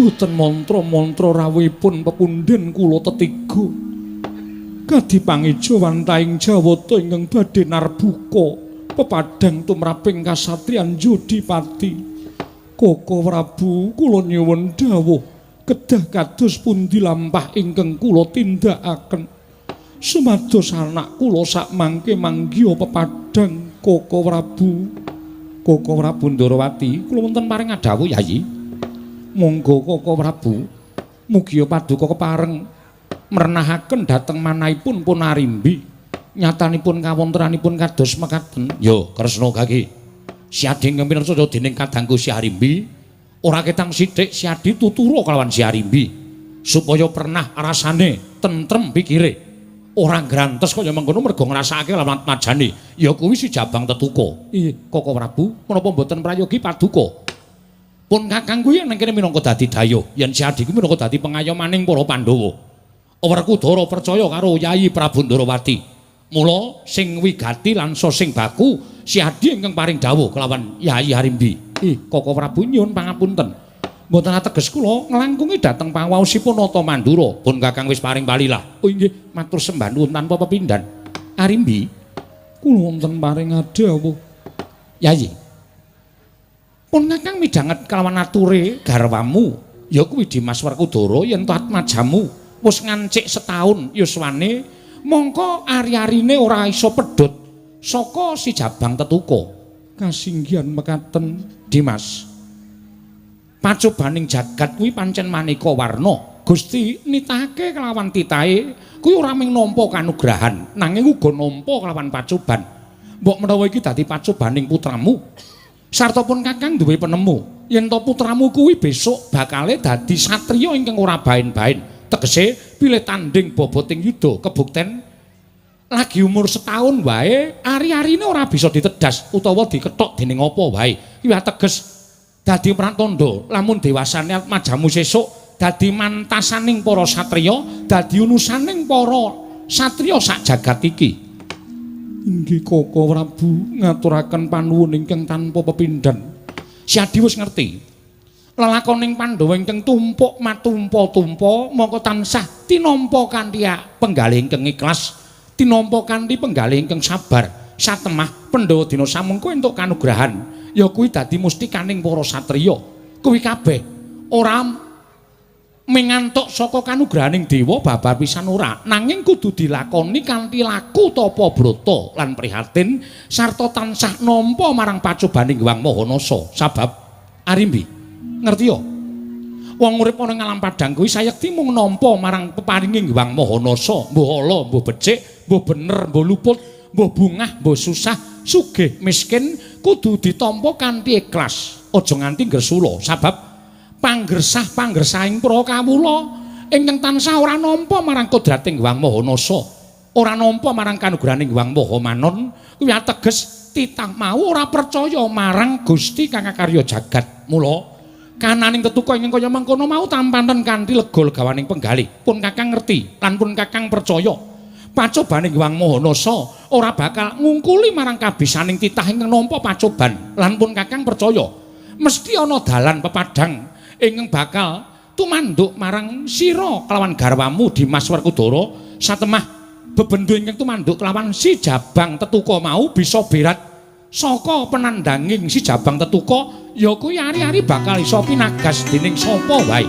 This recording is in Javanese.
Boten mantra-mantra rawuhipun pepundhen kula tetiga. Kadi pangejawantahing Jawata ingkang badhe narbuka pepadhang tumraping kasatriyan Jodipati. Koko Prabu, kula nyuwun dawuh kedah kados pundi lampah ingkang kula tindakaken sumados anak kula sakmangke manggiha pepadhang Koko Prabu. Koko Prabu Ndarawati, kula wonten paring adhawuh Yayi. Monggo Koko Prabu, mugia paduka kepareng mrenahaken dhateng manahipun pun Arimbi. Nyatanipun kawontenanipun kados mekaten. Yo Kresna kaki. Siadi ingkang pinarcaya dening kadangku Si Arimbi, ora ketang sithik Siadi tutura kelawan Si Arimbi supaya pernah rasane tentrem pikire. Ora grantes kaya mengkono merga ngrasakake lawan majane. Ya kuwi si Jabang Tetuka. Ih, Koko Prabu, menapa mboten prayogi paduka? Pun Kakang kuwi nang kene minangka dadi dayoh, yen Siadi kuwi minangka dadi pengayomaning para Pandhawa. Werkudara percaya karo Yayi Prabu Ndarawati. Mula sing wigati lan sing baku Siadi ingkang paring dawuh kelawan Yayi Arimbi. Ih, Koko Prabu nyuwun pangapunten. Mboten ateges kula nglangkungi dhateng pangaosipun Nata Mandura. Pun Kakang wis paring palilah. Oh inggih, matur sembah nuwun tanpa pepindhan. Arimbi, kula wonten paring dawuh. Yayi. Pun Kakang midhanget kelawan ature garwamu, ya kuwi Dimas Werkudara yen to atmajamu wis ngancik setahun yuswane, mongko ari-arine ora iso pedhot saka si Jabang Tetuka. Kasinggihan mekaten Dimas. Pacobaning jagat kuwi pancen maneka warna. Gusti nitahake kelawan titahe kuwi ora mung nampa kanugrahan, nanging uga nampa kelawan pacoban. Mbok menawa iki dadi pacobaning putramu. Sarta pun Kakang duwe penemu yen to putramu kuwi besok bakale dadi satriya ingkang ora baen-baen. Tegese pilih tanding boboting yuda kebukten lagi umur setahun wae ari-arine ora bisa ditedas utawa dikethok dening apa wae. Kuwi ateges dadi pratandha lamun dewasane atmajamu sesuk dadi mantasaning para satriya, dadi unusaning para satriya sak jagat iki. Inggih Koko Prabu, ngaturaken panuwun ingkang tanpa pepindhan. Siadi wis ngerti. Lelakoning Pandhawa ingkang tumpuk matumpa-tumpa mongko tansah tinampa kanthi penggalih ingkang ikhlas, tinampa kanthi penggalih ingkang sabar. Satemah Pandhawa dina samengko entuk kanugrahan, ya kuwi dadi mustikaning para satriya. Kuwi kabeh ora mingantuk saka kanugrahaning dewa babar pisan ora, nanging kudu dilakoni kanthi laku tapa brata lan prihatin sarta tansah nampa marang pacobaning Hyang Maha Nasa. Sabab Arimbi, ngerti ya, wong urip ana ing alam padhang kuwi sayekti mung nampa marang peparinging Hyang Maha Nasa, mbuh ala mbuh becik, mbuh bener mbuh luput, mbuh bungah mbuh susah, sugih miskin, kudu ditampa kanthi ikhlas, aja nganti ngresula. Sabab panggersah panggersahing para kawula ingkang tansah ora nampa marang kodrating Hyang Maha Nasa, ora nampa marang kanugrahaning Hyang Maha Manon, kuwi ateges titah mau ora percaya marang Gusti kang akarya jagat. Mula kananing tetuka ingkang kaya mangkono mau tampanen kanthi lega legawaning penggalih. Pun Kakang ngerti lan pun Kakang percaya pacobaning Hyang Maha Nasa ora bakal ngungkuli marang kabisaning titah ingkang nampa pacoban, lan pun Kakang percaya mesti ana dalan pepadhang ingkang bakal tumanduk marang sira kelawan garwamu Dimas Werkudara. Satemah bebendu ingkang tumanduk kelawan si Jabang Tetuka mau bisa berat saka penandanging si Jabang Tetuka, ya kuwi ari-ari bakal iso pinagas dening sapa wae.